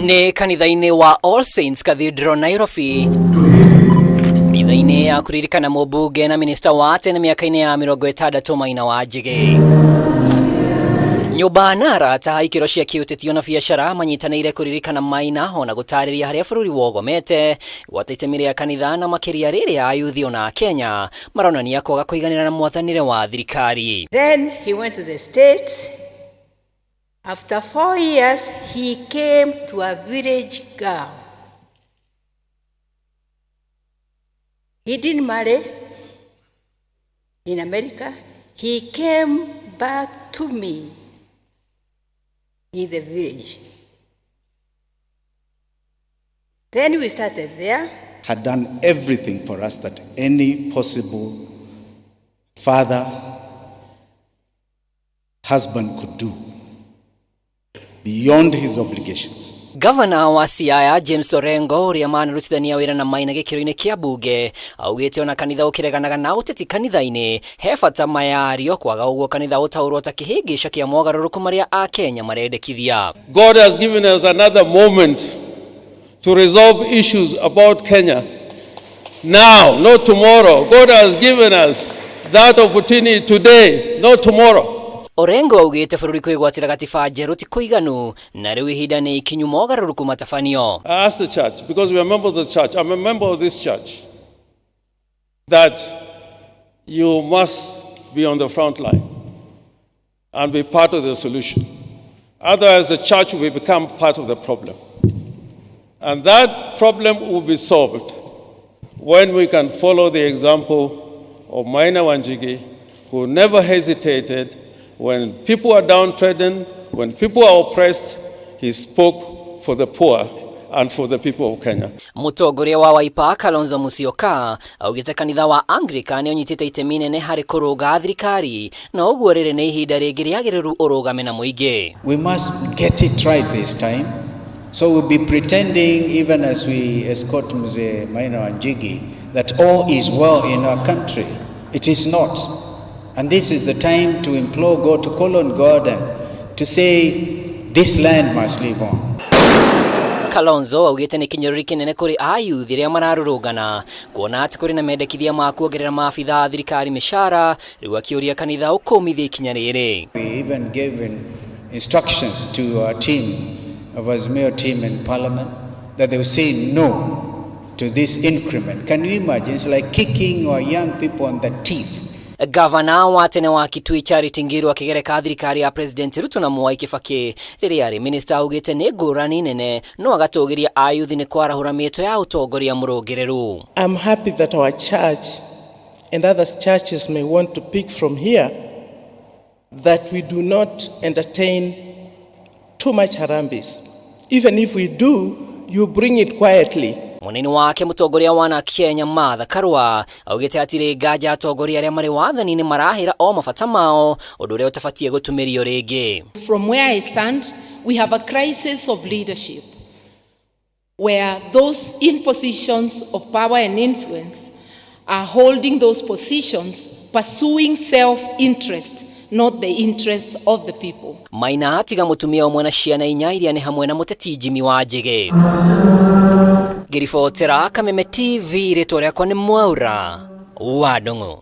Nĩ kanitha-inĩ wa All Saints Cathedral Nairobi, mitha-inĩ ya kũririkana mũmbunge na minista wa tene mĩaka-inĩ ya 60 Maina wa Njĩgĩ. Nyũmba na arata ikĩro cia kĩũteti ona biacara manyitanĩire kũririkana Maina ona gũtarĩria harĩa bũrũri wogomete gwata itemi rĩa kanitha na makĩria rĩrĩa ayuthi ona Kenya maronania kwaga kũiganĩra na mwathanĩre wa thirikari. Then he went to the States. After 4 years, he came to a village girl. He didn't marry in America. He came back to me in the village. Then we started there. Had done everything for us that any possible father, husband could do beyond his obligations. Gavana wa Siaya James Orengo, ũrĩa manarutithania wĩra na Maina gĩkĩro-inĩ kĩa bunge, augĩte ona kanitha ũkĩreganaga na ũteti kanitha-inĩ he bata mayario, kwaga ũguo kanitha ũtaũrwo ta kĩhĩngĩca kĩa mogarũrũku marĩa Akenya marendekithia. God has given us another moment to resolve issues about Kenya. Now, not tomorrow. God has given us that opportunity today, not tomorrow. Orengo augĩte bũrũri kwĩgwatĩra gatiba njerũ ti kũiganu na rĩu ihinda nĩ ikinyu mogarũrũku matabanio. I ask the church, because we are members of the church, I'm a member of this church, that you must be on the front line and be part of the solution. Otherwise, the church will become part of the problem. And that problem will be solved when we can follow the example of Maina Wanjigi, who never hesitated when people are downtrodden, when people are oppressed, he spoke for the poor and for the people of Kenya. Mũtongoria wa Wiper Kalonzo Musyoka augĩte kanitha wa Anglican ũnyitĩte itemi nene harĩ kũrũnga thirikari na ũguo rĩrĩ nĩ ihinda rĩngĩ rĩagĩrĩru ũrũgame na mũingĩ. We must get it right this time. So we'll be pretending, even as we escort Mzee Maina Wanjigi, that all is well in our country. It is not. And this is the time to implore God, to call on God and to say, this land must live on. Kalonzo augĩte nĩ kĩnyũrũri kĩnene kũrĩ ayuthi arĩa mararũrũngana kuona atĩ kũrĩ na mendekithia ma kuongerera maabitha a thirikari mĩcara, rĩu akĩũria kanitha ũkũmithie ikinya rĩrĩ. We even gave instructions to our team, of Azimio team in parliament, that they will say no to this increment. Can you imagine? It's like kicking our young people on the teeth. Gavana wa tene wa Kitui Charity Ngilu akĩgereka thirikari ya President Ruto na Mwai Kibaki rĩrĩa arĩ minista, augĩte nĩ ngũrani nene no agatũgĩria ayuthi nĩ kwarahũra mĩto ya ũtongoria mũrũngĩrĩru. I'm happy that our church and other churches may want to pick from here that we do not entertain too much harambees. Even if we do, you bring it quietly. Mũnini wake mũtongoria wa na Kenya Martha Karua augĩte hatirĩ nganja atongoria arĩa marĩ wathani-inĩ marahĩra o mabata mao, ũndũ ũrĩa ũtabatiĩ gũtumĩrio rĩngĩ. From where I stand, we have a crisis of leadership where those in positions of power and influence are holding those positions, pursuing self interest, not the interests of the people. Maina atiga mũtumia ũmwe na ciana inya iria nĩ hamwe na mũteti Jimmy Wanjigi. Ngĩribotera Kameme TV, rĩtwa rĩakwa nĩ Mwaura wa Ndung'u.